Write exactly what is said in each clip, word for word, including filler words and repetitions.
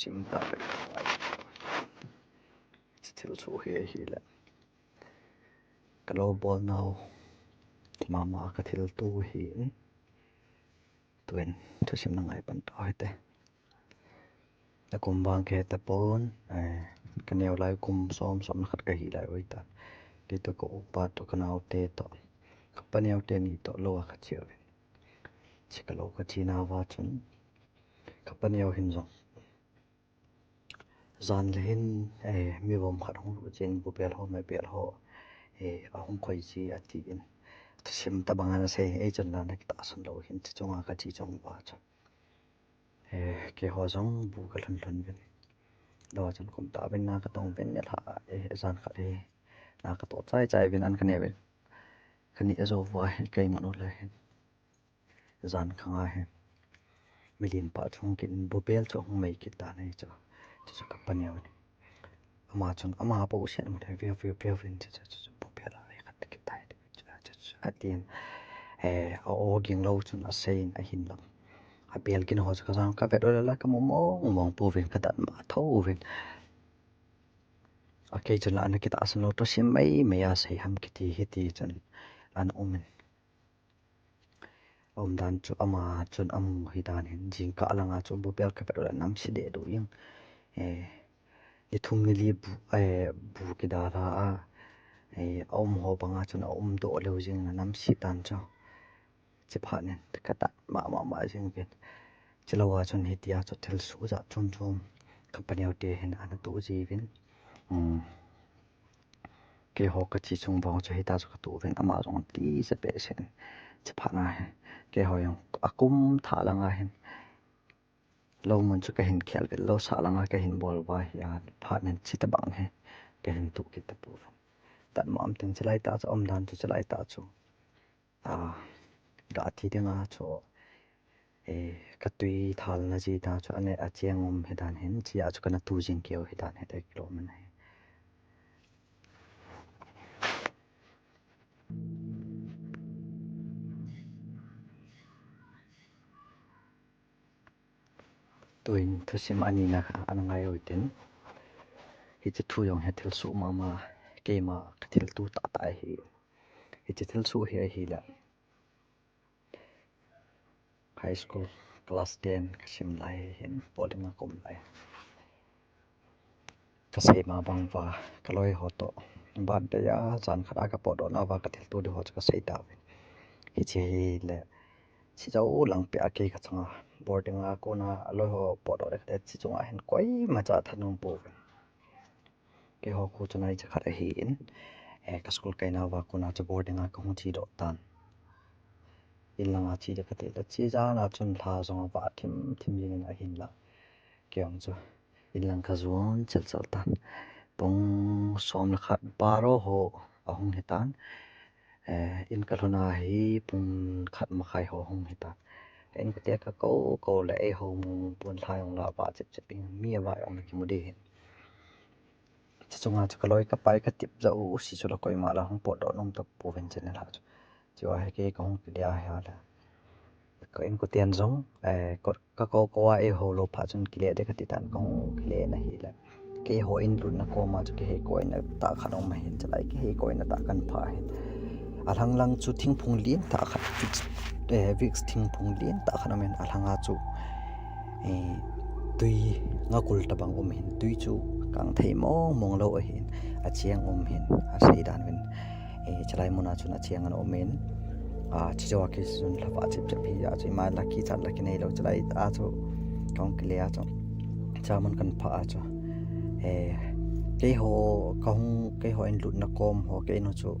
Thusim ta ve. Thil chu hi hi le. Ka lo bol nau mama ka thil tu hi. Tuin thusim na ngai pan to hite. Na kum vang ke ta pon, eh, ka neo lai kum som som na khat ka hi lai oi ta. Kei to ka upa to ka nau te to. Ka pa neo te ni to lo a ka chiu. Chi ka lo ka chi na va chun. Ka pa neo hin zong. Zan le hin, eh, mi vom khat hung lu chin bu bel ho, me bel ho, eh, a hung khoi chi a ti in. Thusim ta bang ana sei, ei chun la na ki ta sun lo hin, chi chunga ka chi chung va chun. Eh, kei ho zong bu ka lhun lhun vin. Lo chun kum ta vin na ka tong vin ne la, eh, zan khat hi. Na ka to chai chai vin an ka ne vin. Ka ni a zo va hi kei manu le hin. Zan ka nga hi. Milin pa chung kin bu bel chung hung mei kit ta nei chu. Chu chu ka pa neo ni. Ama chun, ama pa u sian mu le veu, veu, veu vin chu, chu, chu, chu, bu bel a le khat kit ta hi. Chu, chu, chu, a tin. Eh, a o ging lo chun a sein a hin lam. A bel kin ho chu ka zang ka vet o le la ka mu mong mong pu vin ka dan ma tho vin. A kei chun la ana ki ta sun lo to sim mei mei a sei ham kiti hi ti chun ana um in. Om dan chu ama chun amu hi dan hin jingkah langa chu bu bel ka vet u le nam si de du ing. Eh, ni thum ni li bu, eh, bu ki da la a. Eh, a um ho banga chun a um do leu jing na nam si dan chu. Chi phat nen ka ta ma ma ma jing vin. Chi lo a chun hi tia chu thil su za chum chum ka pa neo te hin ana tu ji vin. Um, Kei ho ka chi chung vang chu hita chu ka tu vin ama zong ti sa pe sen. Chi phat na he. Kei ho jong a kum tha langa hin. Lo mun chu ka hin khel vin lo sa langa ka hin bol va hi a phat nen chi ta bang he. Ka hin tu kit ta pu vin. Tat ma am tin chi lai ta chu om dan chu chi lai ta chu. A, ga ti dinga chu, eh, ka tui thal na ji ta chu, ane a chiang um hi dan hin, chi a chu ka na tu jing keu hi dan hi, te kilo man hi. Tuin thusim ani na kha, ana ngai oi tin. Hichi thu jong hi thil su mama, keima ka thil tu ta ta hi. Hichi thil su hi ahi la. High school class ten ka sim lai hin boarding a ka um lai. Ka sei ma bang va ka loi ho to. Birthday a zan khat a ka potdoh na va ka thil tu di ho chu ka sei ta ve. Hichi hi le. Chi chau lang pe a kei ka changa. Boarding a kona loi ho potdoh le ka te chi chunga hin koima cha thanom pu ve. Kei ho khu chu nai cha khat ahi in, eh, ka school kai na va kona chu boarding a ka hung chi doh tan. In langa chi de ka te la chi jan a chun hla zong a va thim thim jing in ahin la. Kei ang chu in lang ka zuan chel chel tan. Pung som le khat baro ho ahung hi tan. Eh, in ka lhun a hi pung khat makhai ho hung hi tan. In ka te ka ko ko le ei ho mu pun hla jong la va chep chep in mi a va jong la ki mu de hin. Chi chunga chu ka loi ka pai ka tip za u si chu la koima la hung potdoh nom ta pu ven chen la chu. Chu a he kei ka hung kile a he a la. Ka in ko tian zong, eh, ko, ka ko ko a ei ho lo pha chun kile de ka ti tan ka hung kile na hi la. Kei ho in lut na ko ma chu kei he ko in ta khan om hin chalai kei he ko in ta kan pha hin. A lang lang chu thingphung lin ta khat, eh, Vicks thingphung lin ta khan om hin a langa chu, eh, tui nga kul ta bang um hin tui chu kang thei mong mong lo ahin a chiang um hin a sei dan vin. Eh, chalai muna chun a chiang an um in, ah, chi jo a kei chun lhava chip chip hi a chu ima la ki chat la ki nei lo chalai a chu kong kile a chu. Cha mun kan pha a chu. Eh, kei ho ka hung, kei ho in lut na kom ho kei no chu.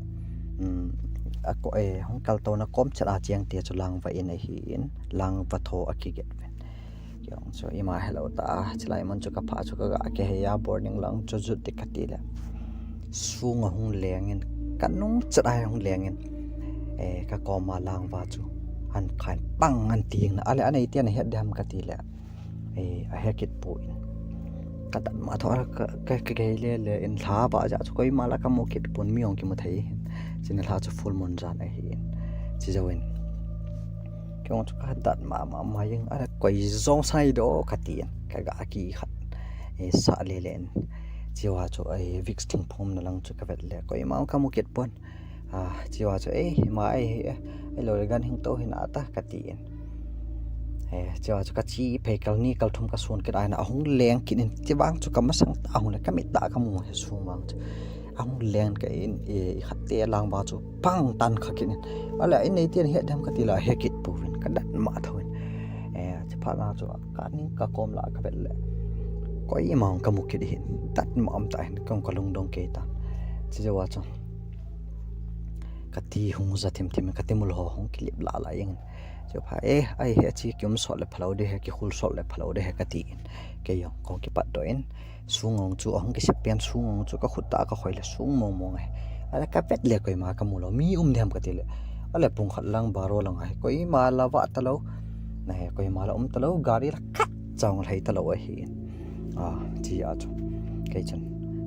Um, a ko, eh, hung kal to na kom chat a chiang te chu lang va in ahi in, lang va tho a ki get ven. Kiong chu ima hello ta, chilai mun chu ka pha chu ka ga ke he ya boarding lang chu jut ti ka ti le. Sung a hung leng in, ka nung chat a hung leng in. Eh, ka kom a lang va chu. An khan pang an ting na, ale anei tian a het dem ka ti le. Eh, a he kit pu in. Ka tan ma tho ka, ka, ka ke le le in lha va ja chu koima la ka mu kit pun mi ong ki mu thei. Chin lha chu full moon jan ahi in. Chi jo in. Kei ong chu ka dat ma, ma, ma jing, a koi zong sai do ka ti in. Ka ga ki khat. Sa le le in. Chiva chu ei Vicks thingphung umna lang chu kavet le koima kamu kit pon. Chiva chu ei ma ei, ei lo le gan hing to hin ata kati in. Chiva chu kachi phei kal ni kal thum kasun kit a hin ahung leng kit in, chivang chu kamasang ta ahung le kamit ta kamu hi sung vang chu. Ahung leng ka in, i khat te lang ba chu pang tan kha kit in. Ale in nei tian he dem kati la he kit pu vin kadat ma tho in. Chiphat na chu kaning kakom la kavet le koima kamu kit hin dat ma um ta hin kong kalungdong kei ta. Chiva chu kati hung ja thim thim, kati mul ho hung kilip la la ing. Chupha e, ai he chi kium sot le phalo de he, kikhul sot le phalo de he kati in. Kei jong kong kipat do in. Sungong chu ahung kisep pian sungong chu kakhut ta kakhoi le sung mong mong he. Ale kavet le koima kamu lo, mi um dem kati le. Ale pung khat lang baro lang he, koima la va ta lo. Na he koima la um ta lo, gari la khat chong lhai ta lo ahi. Chi a chu kei chun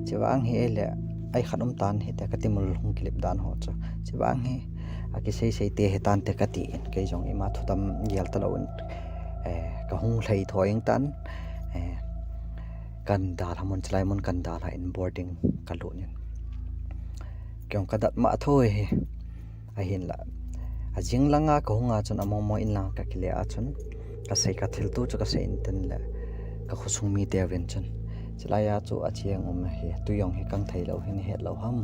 chivang hi ei le ai khat um tan hi te kati mul hung kilip dan ho chu. Chivang hi akisei sei te he tan te kati in kei jong ima thutam gel ta lo in kahung lhai tho ing tan. Kan dal ha mun chilai mun kan dal ha in boarding kalut in kei jong kadat ma tho hi. Ahin la ajing langa kahung a chun among mong in lang kakile a chun kasei kathil tu chu kasei in tin le kakhosung mi te vin chun chilai a chu acheng um hi tui jong hi kang thei lo hin het lo ham.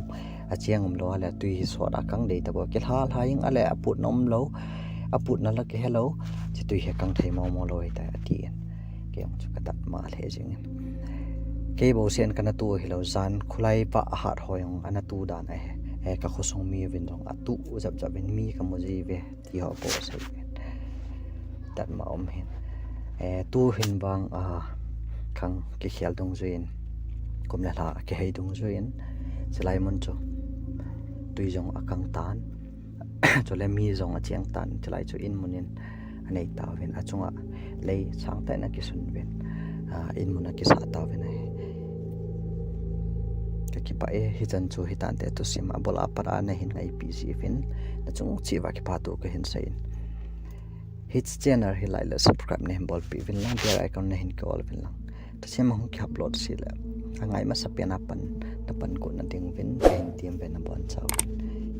Acheng um lo ale tui hi sot a kang dei ta bo kilha lha ing ale aput na um lo aput na la kihe lo chi tui hi kang thei mong mong lo hi ta ati in. Kei jong chu kadat ma le jing in. Kei bo sen kana tu hi lo jan khulai va ahat ho jong ana tu dan a he kakhosung mi vin jong atu jap jap vin mi kamu ji ve. Ti ho po sei. Tat ma um hin. Tu hin vang a khang kikhel dungjuiyin kum le lha kihei dungjuiyin chilai mun chu tui jong akang tan. Chule mi jong acheng tan chilai chu in mun in anei tauvin achunga lei sangtah in akisun uvin in mun akisah tauvin ahi. Kakipah e, hichan chu hitante thusim abul apat a nahin ngaipi jeh uvin nachung cheh uva kipathu kahin seiyin. Hiche channel hi like le subscribe nahin bolpeh uvin lang, bell icon nahin ki-on uvin lang. Thusim ahung ki-upload seh le angai masapen a pan napan got nading uvin kahin tem uve nabonchauvin.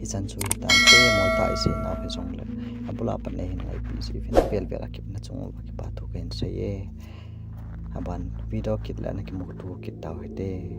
Hichan chu hitante, molta isei nau hijongle abul apat nahin ngaipi jeh uvin avel vel a kipatna chung uva kipathu kahin seiye. Aban video kit le nakimuto kit tau hite.